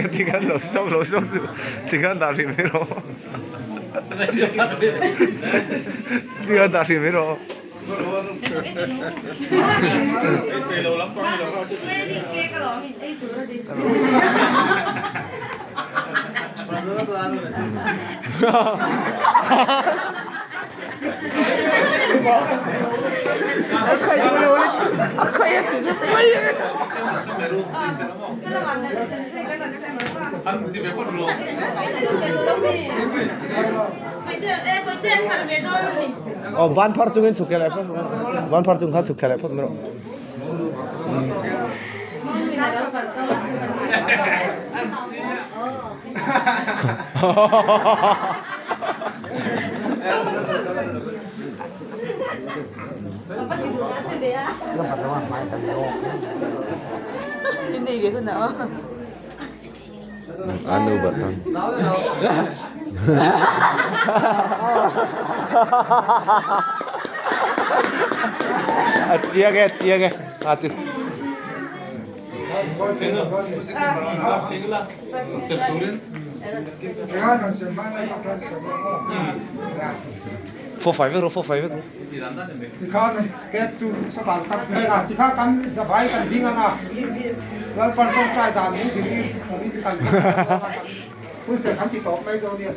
Tikhan lo stop lo stop suh tikhan dah hrih mai rawh tikhan dah hrih mai rawh. Aw ban phar chungin chhuk thla leh phawt ban phar chung kha chhuk thla leh phawt mai rawh. Anu batan. A chiang e, a chiang e. A chu. Four five vek rawh, four five vek rawh. Tikhan cake chu satan tak mai a, tikha kan zavai kan ding anga Lalpan tawngtai dan min zirtir turin kan hun ser kan ti tawp mai dawn nia.